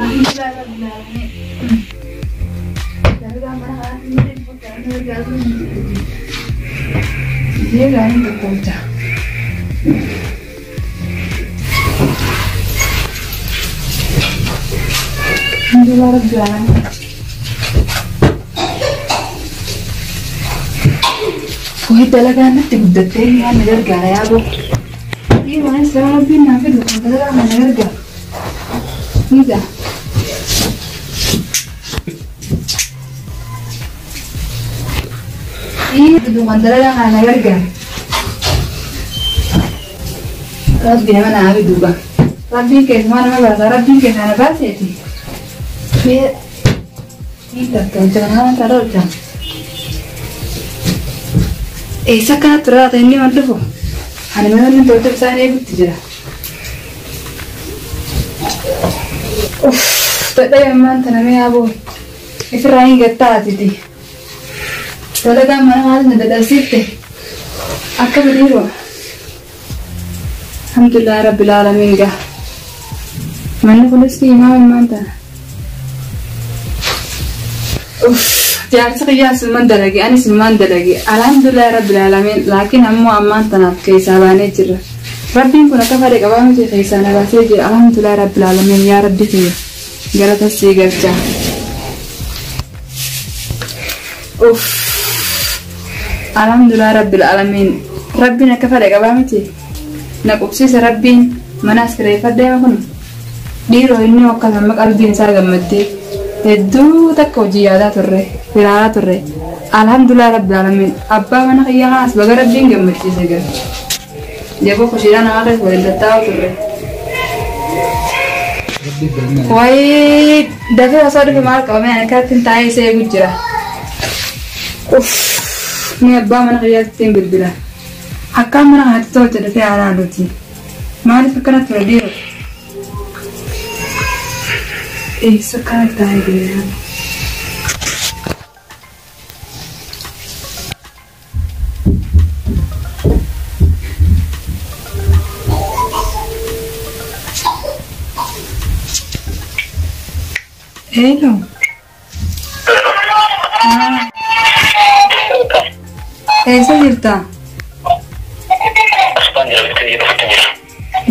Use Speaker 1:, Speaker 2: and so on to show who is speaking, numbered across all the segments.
Speaker 1: Alhamdulillah rabbil alamin. Dalagaa mana kanatti inni guddaa inni gargaaru hin jiru. Ishee gaariin tottolcha. Alhamdulillah rabbil alamin. Wahii dalagaan natti guddattee yaa na gargaara yaa boo. Dhiiroo anis nama rabbiin naa fidu kan dalagaa kana na gargaara. Ni. Dhiiroo kan dalagaa kana na gargaara. Rabbi nama naa fidu gaa. Rabbiin keessumaa nama baasa rabbiin keessaa na baaseeti. Mee ni tattolcha kana tolcha. Eessa akkana ture laata inni waan dhufu? Ani mana inni tolcha isaan eegutti jira. Uff, dadhabe ammaan tana mee yaaboo. Ifirraa hin gattaatiti. Dalagaan mana haala na dadhabsiifte. Akka biriiroo. Alhamdulillah rabbil alamin gaa. Manni kunis himaa ammaan tana. Uff, jaarsi kiyyaa sinumaan dalage ani sinumaan dalage. Alhamdulillah rabbil alamin laakiin ammoo ammaan tanaaf keessaa baanee jirra. Rabbiin kun akka fedhe qabaa miti keessaa na baasee jira. Alhamdulillah rabbil alamin yaa rabbi kiyya. Galata sii galcha. Uff. Alhamdulillah rabbil alamin. Rabbiin akka fedhe qabaa miti. Na qubsiisa rabbiin mana as kireeffadhee kun. Dhiiroo inni akkasuma qalbiin isaa gammaddee hedduu takka hojii yaadaa turre ilaalaa turre. Alhamdulillah rabbil alamin. Abbaa mana kiyyaa kanas baga rabbiin gammachiise gara. Jaboo kushiidhaa namaa keessa waliin tattaa'aa turre. Wayii dafee osoo dhufe maal qabame ani akkanatti hin taa'ee isa eegu jira. Uff ni abbaa mana kiyyaatti hin bilbila. Akkaan mana kanatti tolche dafee alaaluuti. Maaliif akkana ture dhiiroo? Eessa akkana taa'ee jira? Hello. Eessa jirta?
Speaker 2: Asxaan jira bitti jira dhufutti jira.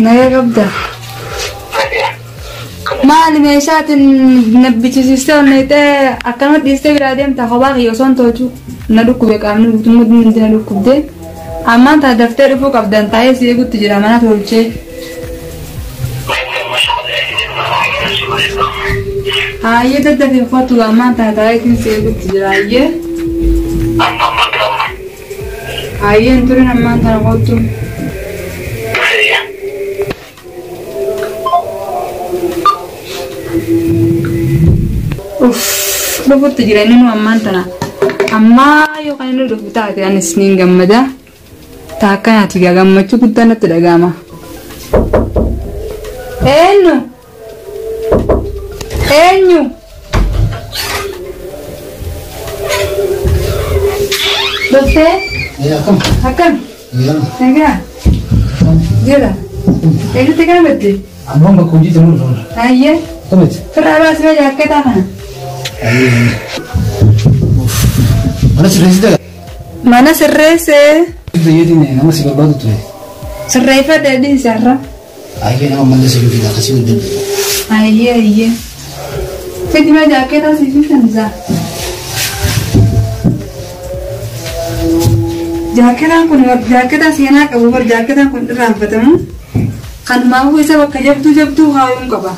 Speaker 1: Nagaa qabda? Maali meeshaatiin na bichisiistee onneetee akkanuma dhiistee biraa deemta kophaa kiyya osoo hin tolchu na dhukkube qaamni guutummaa hundi na dhukkubdee ammaan tana daftee dhufuu qabdan taa'ee si eegutti jira mana tolchee. Hayyee daddafee kottu ammaan tana taa'ee si eegutti jira hayyee.
Speaker 2: Amma ammaan dura amma.
Speaker 1: Hayyee hin turin ammaan tana kottu.
Speaker 2: Dhufee.
Speaker 1: Uff dhufutti jira inni nu ammaan tana. Ammaa yoo kan inni dhufu taate anis niin gammada. Taakkanaati gaa gammachuu guddaa natti dhaga'ama. Eenyu? Eenyu? Dhuftee?
Speaker 3: Akkam?
Speaker 1: Akkam? Nagaa? Jira? Eessatti gammadde?
Speaker 3: Ammaan bakka hojii deemuu dhufa.
Speaker 1: Hayyee?
Speaker 3: Akkamitti?
Speaker 1: Firraa baasii jaakketaa kana.
Speaker 3: Mana sirreessite
Speaker 1: Mana sirreessee
Speaker 3: Yeetiin nama si barbaadu ture.
Speaker 1: sirreeffadhe dhiisarra.
Speaker 3: Ayyee nama mallee si fida akkasii hin danda'u.
Speaker 1: Hayyee hayyee. Fidi mee jaakketaa siif fannisaa. Jaakketaan kun jaakketaa seenaa qabu bar jaakketaan kun irraanfatamu. Kanumaafuu isa bakka jabduu jabduu kaayuun qaba.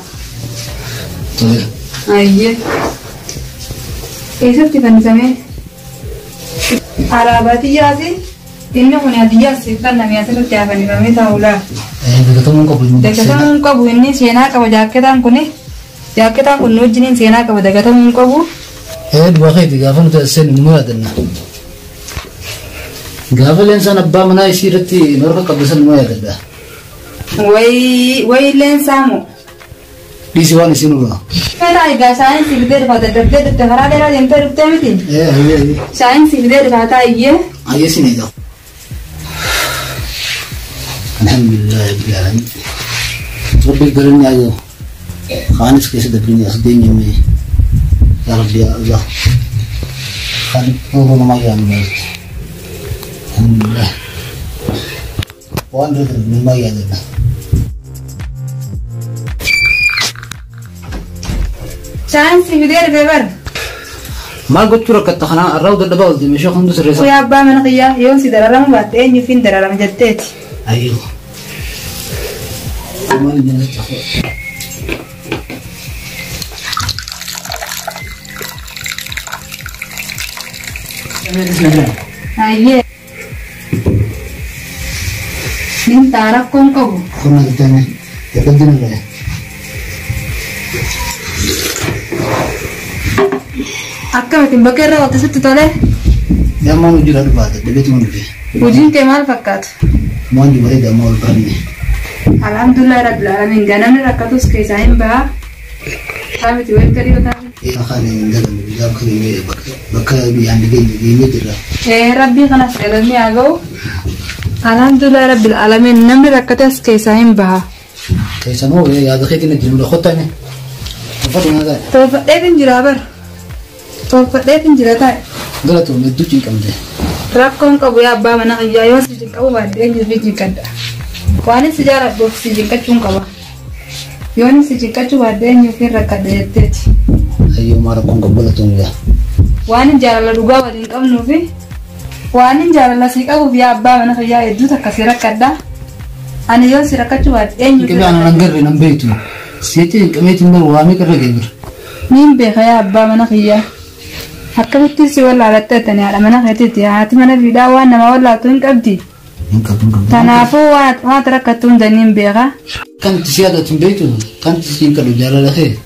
Speaker 3: Tole.
Speaker 1: Hayyee. Eessatti fannisamee? Alaabaa xiyyaati. Inni kun hadiyyaas siif kenname asirratti haa fannifamee taa'u laa.
Speaker 3: Dagatamuu hin qabu.
Speaker 1: Dagatamuu hin qabu inni seenaa qaba jaakketaan kuni. Jaakketaan kun nu wajjiniin seenaa qaba dagatamuu hin qabu.
Speaker 3: Du'a keeti gaafa nuti as seenu numa yaadanna. Gaafa leensaan abbaa manaa isii irratti nu harka qabdu san numa yaadadha.
Speaker 1: Wayii wayii leensaa moo?
Speaker 3: Dhiisi waan isiin urraa.
Speaker 1: Feetaa egaa shaayiin si fidee dhufa daddabdee dhufte karaa dheeraa deemtee dhuftee miti?
Speaker 3: Hayyee hayyee.
Speaker 1: Shaayiin si fidee dhufa taa'iyyee.
Speaker 3: Hayyee sin eega. Alhamdulillah rabbil alamin. Rabbi galanni haa gahu. Kaanis keessa dabrinii as geenyame. Yaa Rabbi yaa Allah. Kan rooroo namaa yaanu baay'ee. Alhamdulillah. Waan irra darbe namaa yaadanna.
Speaker 1: Chaansii fidee dhufee bara.
Speaker 3: Maal gochuu rakkatta kanaa irraa dadhabaa olte meeshaa hundi sirreessa.
Speaker 1: Yaa abbaa mana kiyyaa yoon si dararama baatte eenyuuf hin dararama jetteeti.
Speaker 3: Ayyoo. Maal inni natti
Speaker 1: Ayyee. Nin taa rakkoon qabu.
Speaker 3: Kun argitame dadhabdina irraa.
Speaker 1: Akkamitti bakka irra oolte sitti tole?
Speaker 3: Yaa maal hojii irraa dhufaa dadhabeetu waan dhufe.
Speaker 1: Hojiin kee maal fakkaata?
Speaker 3: Waan bareeda amma ol baranne.
Speaker 1: Alhamdulillah rabbil alamin ganamni rakkatus keessaa hin baha. Taamiti wayii tarii yoo taate.
Speaker 3: Afaan hin daganne guyyaa bakka geenyee bakka biyyaan geenye geenyee jirra.
Speaker 1: Rabbii kanas galanni haa ga'u. Alhamdulillah rabbil alamin namni rakkates keessaa hin baha.
Speaker 3: Keessanoo yaada keetiin jiru qottame. Uffata nyaata.
Speaker 1: Tolfadheetin jira bar. Tolfadheetin jira taa'e.
Speaker 3: Galatoon hedduu cinqamte.
Speaker 1: Rakkoon qabu yaa abbaa mana kiyyaa yoo si cinqabu baadde eenyuuf cinqadha. Waan si jaaladhuuf si cinqachuun qaba. Yoon si cinqachuu baadde eenyuuf hin rakkadha jetteeti.
Speaker 3: Ayyoo maa rakkoon qabu galatoon yaa.
Speaker 1: Waan jaalala dhugaa waliin qabnuufi waan jaalala si qabuuf yaa abbaa mana kiyyaa hedduu takka si rakkadha. Ani yoon si rakkachuu baadde eenyuuf
Speaker 3: Cinqamee ana nan garre nan beektu. Si'achi cinqameetiin bara waa meeqa irra ga'e bira.
Speaker 1: Niin beeka yaa abbaa mana kiyyaa. Akkamittiin si wallaalatte haadha mana keetiiti haati mana fiidhaa waan nama wallaaltu hin qabdi.
Speaker 3: Hin qabu hin qabu.
Speaker 1: Kanaafuu waan rakkattu hunda niin beeka.
Speaker 3: Kan itti si yaadatu hin beektu kan itti si cinqadhu jaalala kee.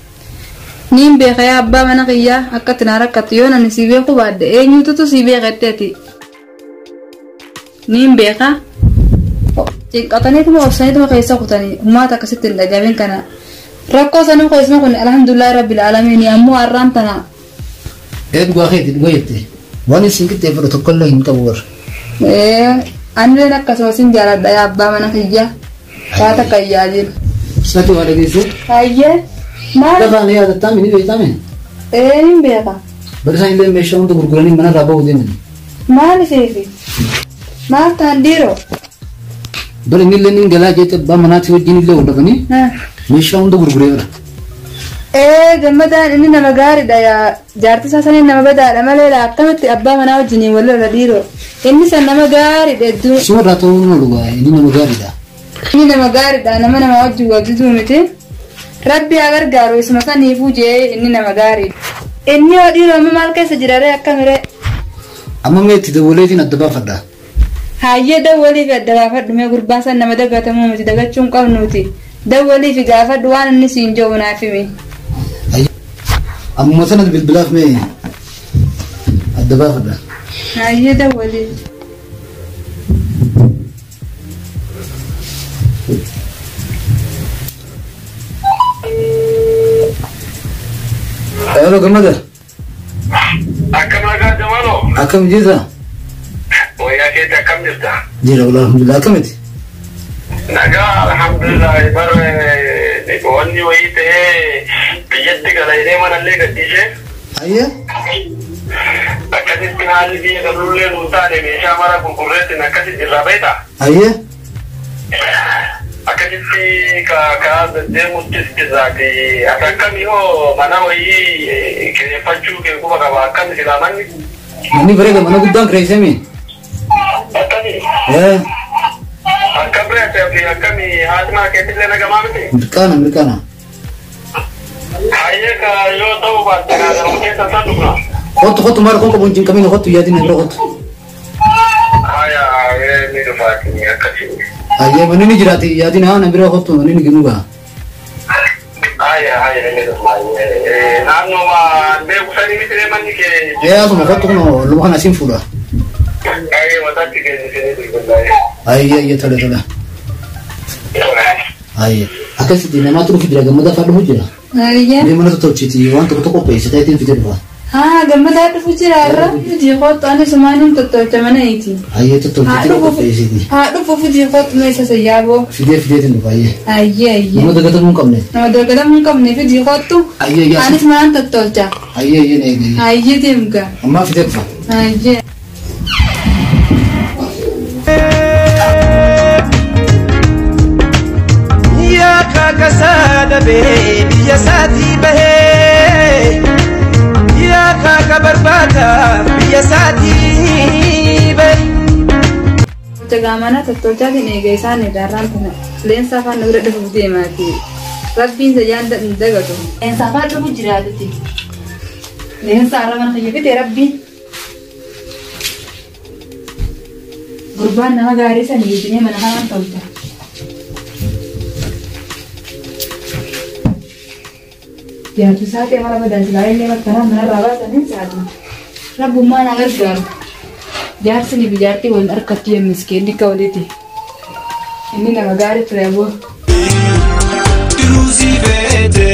Speaker 1: Niin beeka yaa abbaa mana kiyyaa akka itti na rakkattu yoon ani si beeku baadde eenyututu si beekatteeti. Niin beeka. Cinqataniituma obsaniituma keessa kutanii uummata akkasitti hin dhagamin kana. Rakkoo sanuu keessuma kun alhamdulillah rabbil alamin ammoo har'aan tana.
Speaker 3: Dhugaa keeti dhugaa jette. Waan isin qixxeeffadhu tokkollee hin qabu warra.
Speaker 1: Anilleen akkasuma sin jaaladha yaa abbaa mana kiyyaa. Waa takka hin yaadin.
Speaker 3: Sati waa dhageesse.
Speaker 1: Hayyee. Maal?
Speaker 3: Lafaan yaadattaa mini beektaa mini.
Speaker 1: Niin beeka.
Speaker 3: Bari isaan illee meeshaa hunda gurguranii manarraa bahuu deeman.
Speaker 1: Maal isheefi? Maal ta'an dhiiroo?
Speaker 3: Bari inni illee niin galaa jettee abbaa manaatii wajjin illee wal dhabanii meeshaa hunda gurguree bira.
Speaker 1: Gammadaan inni nama gaariidha yaa jaarti isaa saniin nama badaadha malee akkamitti abbaa manaa wajjiniin wal lola dhiiroo. Inni san nama gaariidha hedduu.
Speaker 3: Suma irraa ta'uu hin oolu inni nama gaariidha.
Speaker 1: Inni nama gaariidha nama nama wajjin wal diduu miti. Rabbi haa gargaaru isuma saniifuu jee inni nama gaariidha. Inni yoo dhiiroo amma maal keessa jira ree akkamiree?
Speaker 3: Amma mee itti dawwaleetiin adda baafadha.
Speaker 1: Hayyee dawwaliif adda baafadhu mee gurbaa san nama dagatamuu miti dagachuu hin qabnuuti. Dawwaliif gaafadhu waan inni siin jedhu naaf himi.
Speaker 3: Amma sanas bilbilaaf mee adda baafadha.
Speaker 1: Hayyee dawwaliif.
Speaker 3: Hello gammada.
Speaker 2: Akkam nagaa Jamaloo?
Speaker 3: Akkam jirta?
Speaker 2: Wayyaa keetti akkam jirta?
Speaker 3: Jira wala alhamdulillah akkamitti?
Speaker 2: Nagaa alhamdulillah bara wanni wayii ta'ee biyyatti galayinee manallee gadhiisee.
Speaker 3: Hayyee.
Speaker 2: Akkasitti haalli biyya galullee nuu taane meeshaa mara gurgurreettiin akkasitti irraa beektaa?
Speaker 3: Hayyee.
Speaker 2: Akkasitti karaa deddeemuttis jirraati. Ati akkami hoo mana wayii kireeffachuu kee quba qaba akkami silaa manni?
Speaker 3: Manni bareeda mana guddaan kireessame.
Speaker 2: Akkami? Akkam reete akkami haati mana keetillee nagamaa miti?
Speaker 3: Mirqaana mirqaana.
Speaker 2: Hayyee ka yoo ta'u baatte garuu keessa san dhufna.
Speaker 3: Kottu kottu maal kun qabu hin cinqamin kottu yaadin bira kottu.
Speaker 2: Haya ni dhufaati akkasii.
Speaker 3: Hayyee manni ni jiraati yaadin haa na bira kottu manni ni kennu gaha.
Speaker 2: Haya haya ni dhufa. Naannoo beeku sanii miti manni kee.
Speaker 3: Asuma kottu kun luma kana siin fuudha.
Speaker 2: Hayyee mataatti keenyisanii bilbilaa.
Speaker 3: Hayyee hayyee tole tole. Hayyee akkasitti namaatu dhufu jira gammada afaan dhufu jira.
Speaker 1: Hayyee.
Speaker 3: Mee mana tolchiti waan tokko tokko qopheessitee ittiin fidee dhufa.
Speaker 1: Haa gammadaa dhufu jira irra fidii kootu ani sumaaniin tottolcha mana iti.
Speaker 3: Ayyee tottolchitee qopheessiti.
Speaker 1: Haa dhufu fidii kootu meesha sayyaaboo.
Speaker 3: Fidee fideetiin dhufa ayyee.
Speaker 1: Ayyee ayyee.
Speaker 3: Nama dagatamuu hin qabne.
Speaker 1: Nama dagatamuu hin qabne fidii kootu.
Speaker 3: Ayyee ayyee.
Speaker 1: Anis manaan tottolcha.
Speaker 3: Ayyee ayyee na eegi.
Speaker 1: Ayyee deemga.
Speaker 3: Ammaa fidee dhufa.
Speaker 1: Ayyee.
Speaker 4: Yaa kaakasaa dhabee biyya isaatii bahee yaa kaaka barbaada biyya isaatii bahe.
Speaker 1: Tolcha mana tottolchaatiin eega isaan eegaarraan tana leensa afaan bira dhufuuf deemaati. Rabbiin sayyaan hin dagatu. Leensa afaan dhufu jiraatuti. Leensa arra mana kiyya fite rabbiin. Gurbaan nama gaarii san hiitinee mana kanaan tolcha. Jaartu saatee mara badan silaa illee bakka manarraa baasanii saatu. Rabbummaa na gargaaru. Jaarsi ni bijaartii waliin harkatti yemmiskeen dikka waliiti. Inni nama gaarii ture aboo.
Speaker 4: Diruu si feete.